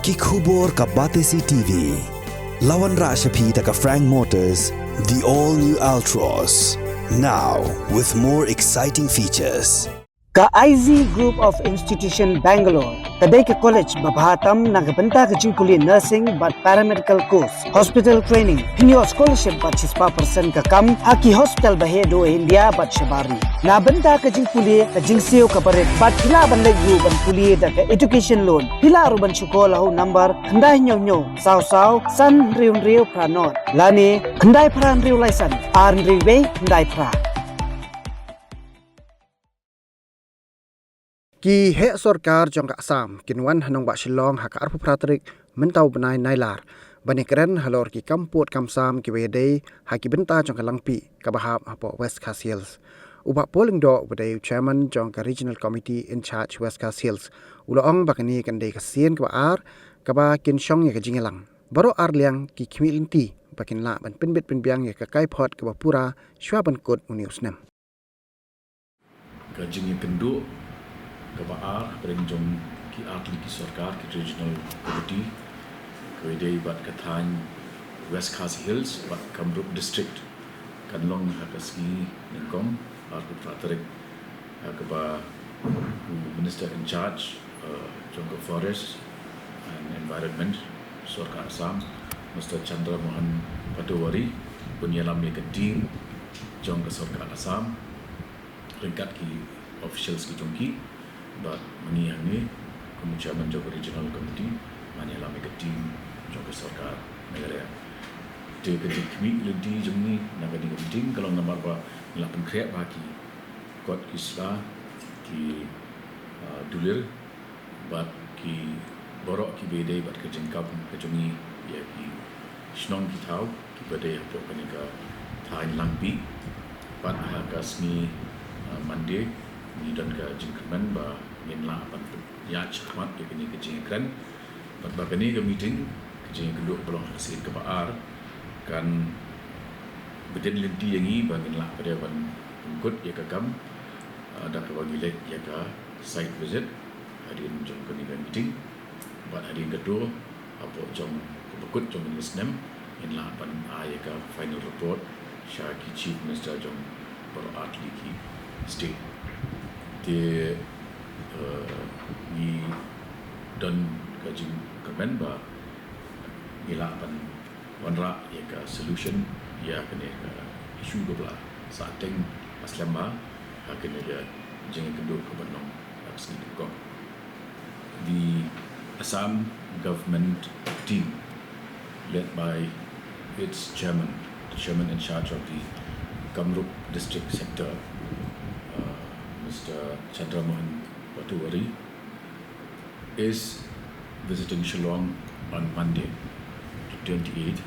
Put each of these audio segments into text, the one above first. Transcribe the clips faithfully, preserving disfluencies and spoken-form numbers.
Ki khubor ka Batesi T V. La wanrah sha phi da ka Frank Motors, the all new Altroz. Now with more exciting features. Ka I Z Group of Institution Bangalore ka dei ka college ba bha tam na ka bynta ka jingpule nursing bad paramedical course, hospital training, pynïoh scholarship bad shispah percent ka kam ha ki hospital ba heh duh India bad shabar ri. Na bynta ka jingpule ka jingsiew ka barit bad phi lah ban leit ruh ban pule da ka education loan. Phi lah ruh ban shu call ha u number khyndai hynñiew hynñiew saw saw san hynriew hynriew phra nod lane khyndai phra hynriew lai san ar hynriew wei khyndai phra. Ki heh sorkar jong ka Assam kin wan ha nongbah Shillong ha ka arphew phra tarik mynta u bnai Nailar ban ïakren halor ki kam pud kam sam kiba ïadei ha ki bynta jong ka langpih kaba hap hapoh West Khasi Hills. U Bah Paul Lyngdoh uba dei u chairman jong ka Regional Committee in Charge West Khasi Hills u la ong ba kane kan dei ka sien kaba ar kaba kin shong ïa ka jingïalang. Baroh ar liang ki khmih lynti ba kin lah ban pynbit pynbiang ïa ka kaiphod kaba pura shuwa ban kut une u snem. Ka jingïakynduh kaba ar hapdeng jong ki artylli ki sorkar, ki regional committee, kaba ïadei bad ka thaiñ West Khasi Hills bad Kamrup District kan long ha ka sngi nyngkong, arphew phra tarik, ha kaba u Minister in Charge, uh, jong ka Forest and Environment, Sorkar Assam, Mister Chandra Mohan Patohari, un ïalam ïa ka team jong ka Sorkar Assam ryngkat ki officials ki jong ki. Bad mynne hangne kum u chairman jong ka Regional Committee ngan ïalam ïa ka team jong ka Sorkar Meghalaya. Te ka jingkhmih lynti jong ngi na kane ka meeting ka long namar ba ngi la pynkhreh ba ki kot ki sla, ki, ah, dulir bad ki baroh kiba ïadei bad ka jingkam ka jong ngi ïa ki shnong ki thaw kiba dei hapoh kane ka thaiñ langpih. Bad ha ka sngi, ah, Monday ngi don ka jingkyrmen ba ngin lah ban ïaid shakhmat ïa kane ka jingïakren. Bad ba kane ka meeting, ka jingïakynduh ba long ha ka sien kaba ar, kan btin lynti ïa ngi ba ngin lah pat ban pynkut ïa ka kam, ah, da kaba ngi leit ïa ka site visit hadien jong kane ka meeting. Bad hadien ka dor hapoh jong kaba kut jong kane ka snem ngin lah ban ai ïa ka final report sha ki Chief Minister jong baroh artylli ki state. Te, eh, ngi don ka jingkyrmen ba ngi lah ban wanrah ïa ka solution ïa kane ka issue kaba la sah teng ha slem bha ha kane ka jingïakynduh kaba nyngkong. The Assam government team, led by its chairman, the chairman in charge of the Kamrup district sector, uh, Mister Chandra Mohan Patohari, is visiting Shillong on Monday, the twenty-eighth,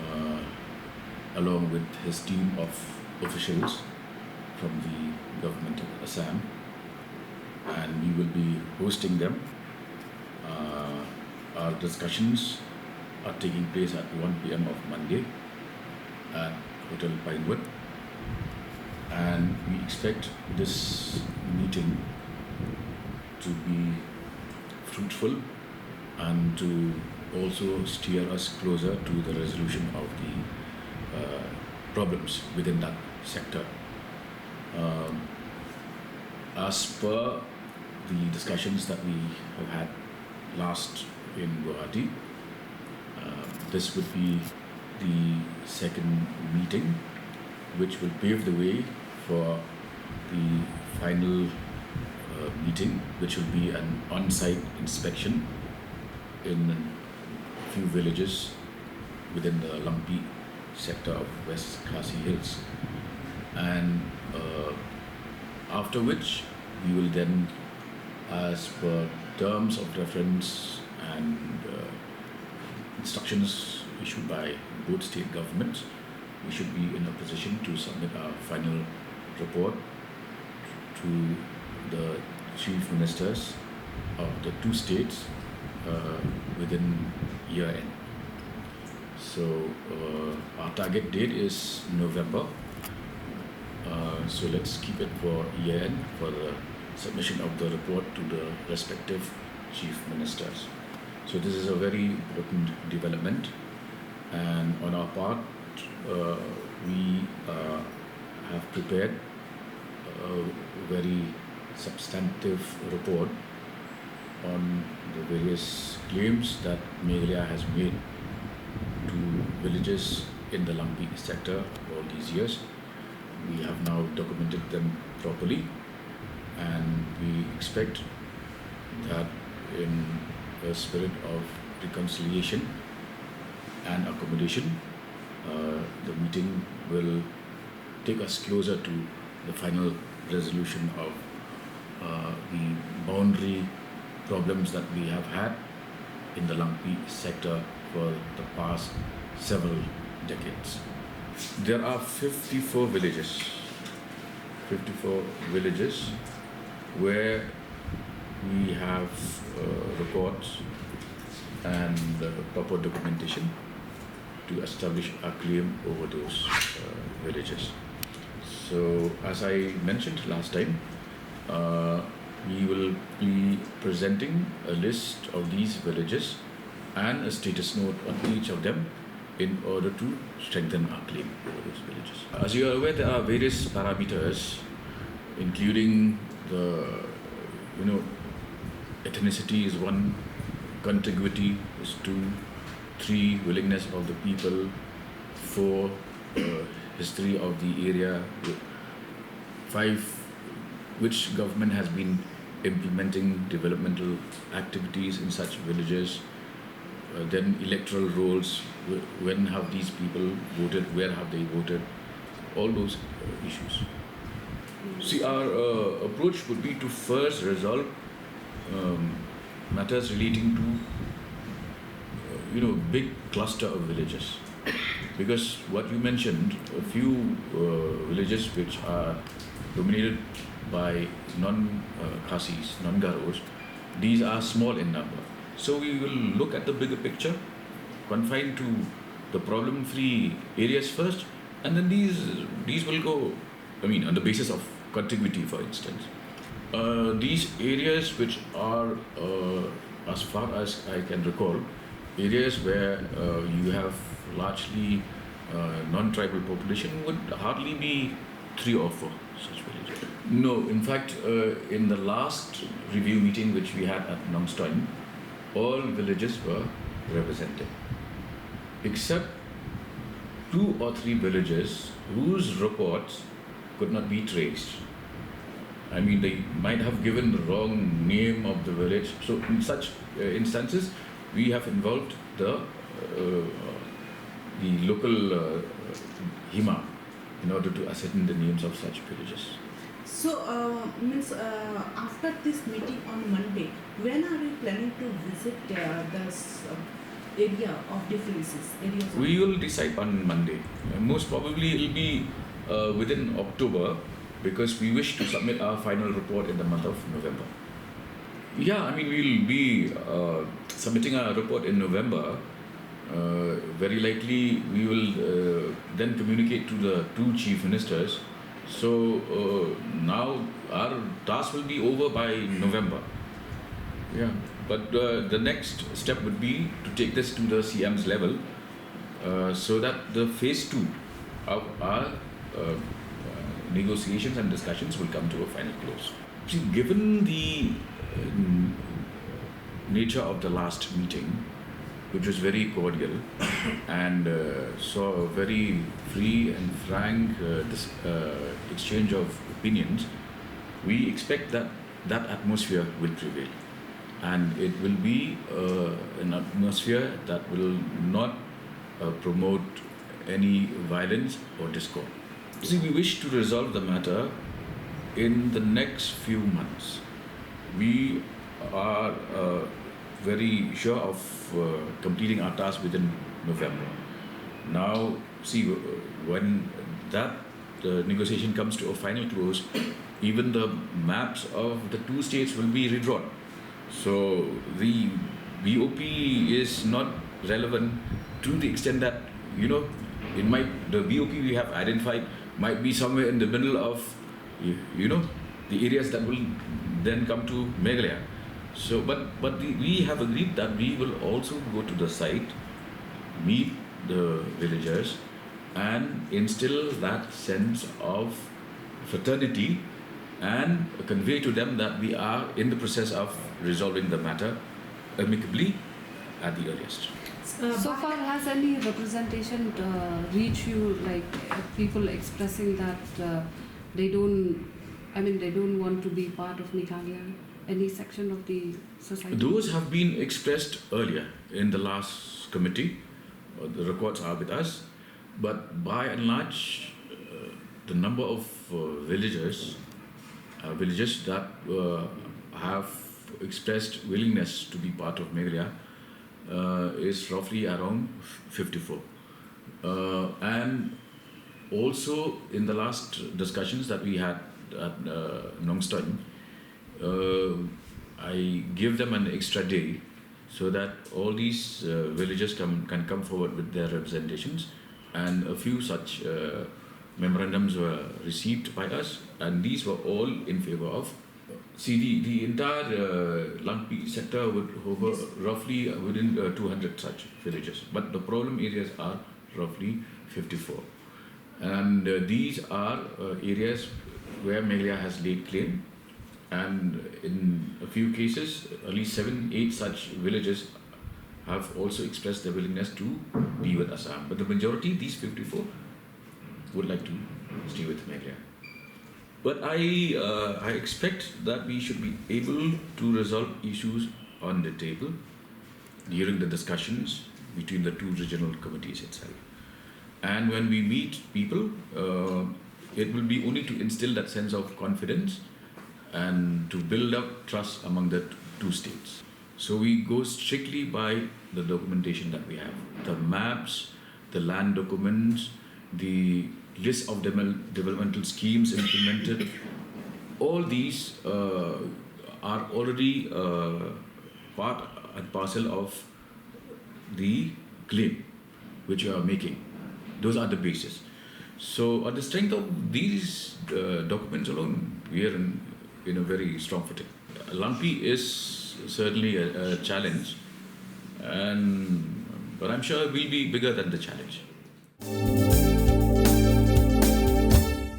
uh, along with his team of officials from the government of Assam, and we will be hosting them. Uh, our discussions are taking place at one p.m. of Monday at Hotel Pinewood, and we expect this meeting to be fruitful and to also steer us closer to the resolution of the, uh, problems within that sector. Um, as per the discussions that we have had last in Guwahati, uh, this would be the second meeting, which will pave the way for the final, uh, meeting, which will be an on-site inspection in a few villages within the Langpih sector of West Khasi Hills. And, uh, after which, we will then, as per terms of reference and, uh, instructions issued by both state governments, we should be in a position to submit our final report to the chief ministers of the two states, uh, within year end. So, uh, our target date is November. Uh, so let's keep it for year end for the submission of the report to the respective chief ministers. So this is a very important development, and on our part, uh, we uh, have prepared a very substantive report on the various claims that Meghalaya has made to villages in the Langpih sector all these years. We have now documented them properly, and we expect that in a spirit of reconciliation and accommodation, uh, the meeting will take us closer to the final resolution of uh, the boundary problems that we have had in the Langpih sector for the past several decades. There are fifty-four villages, fifty-four villages where we have uh, records and uh, proper documentation to establish a claim over those uh, villages. So, as I mentioned last time, uh, we will be presenting a list of these villages and a status note on each of them in order to strengthen our claim over those villages. As you are aware, there are various parameters, including the, you know, ethnicity is one, contiguity is two, three, willingness of the people, four, uh, history of the area, five, which government has been implementing developmental activities in such villages, uh, then electoral rolls, wh- when have these people voted, where have they voted, all those uh, issues. See, our uh, approach would be to first resolve um, matters relating to uh, you know, big cluster of villages, because what you mentioned, a few uh, villages which are dominated by non-Khasis, non-Garos, these are small in number. So we will look at the bigger picture, confined to the problem-free areas first, and then these these will go, I mean, on the basis of contiguity, for instance. Uh, these areas which are, uh, as far as I can recall, areas where uh, you have largely uh, non-tribal population would hardly be three or four such villages. No, in fact, uh, in the last review meeting which we had at Nongstoin, all villages were represented, except two or three villages whose records could not be traced. I mean, they might have given the wrong name of the village. So, in such uh, instances, we have involved the uh, the local uh, Hima in order to ascertain the names of such villages. So, uh, means uh, after this meeting on Monday, when are you planning to visit uh, this uh, area of differences? Areas of We will decide on Monday. Uh, most probably, it'll be uh, within October, because we wish to submit our final report in the month of November. Yeah, I mean, we'll be uh, submitting our report in November. Uh, very likely, we will uh, then communicate to the two chief ministers. So uh, now our task will be over by November. Yeah, but uh, the next step would be to take this to the C M's level, uh, so that the phase two of our uh, uh, negotiations and discussions will come to a final close. See, given the uh, n- nature of the last meeting, which was very cordial and uh, saw a very free and frank uh, dis- uh, exchange of opinions, we expect that that atmosphere will prevail. And it will be uh, an atmosphere that will not uh, promote any violence or discord. See, we wish to resolve the matter in the next few months. We are uh, very sure of uh, completing our task within November. Now, see, w- when that uh, negotiation comes to a final close, even the maps of the two states will be redrawn. So the B O P is not relevant to the extent that, you know, it might, the B O P we have identified might be somewhere in the middle of, you, you know, the areas that will then come to Meghalaya. So, but but the, we have agreed that we will also go to the site, meet the villagers, and instill that sense of fraternity and convey to them that we are in the process of resolving the matter amicably at the earliest. Uh, so far, has any representation uh, reached you, like uh, people expressing that uh, they don't, I mean, they don't want to be part of Meghalaya, any section of the society? Those have been expressed earlier in the last committee. Uh, the records are with us. But by and large, uh, the number of uh, villagers, uh, villages that uh, have expressed willingness to be part of Meghalaya uh, is roughly around fifty-four. Uh, and also in the last discussions that we had at uh, Nongstoin, uh, I give them an extra day so that all these uh, villages come, can come forward with their representations, and a few such uh, memorandums were received by us, and these were all in favor of. See, the, the entire uh, Langpih sector would hover roughly within uh, two hundred such villages, but the problem areas are roughly fifty-four. And uh, these are uh, areas where Meghalaya has laid claim, and in a few cases, at least seven, eight such villages have also expressed their willingness to be with Assam. But the majority, these fifty-four, would like to stay with Meghalaya. But I, uh, I expect that we should be able to resolve issues on the table during the discussions between the two regional committees itself. And when we meet people, uh, it will be only to instill that sense of confidence and to build up trust among the two states. So we go strictly by the documentation that we have, the maps, the land documents, the list of devel- developmental schemes implemented. All these uh, are already uh, part and parcel of the claim which you are making. Those are the basis. So, on the strength of these uh, documents alone, we are in, in a very strong footing. Langpih is certainly a, a challenge, and but I'm sure it will be bigger than the challenge.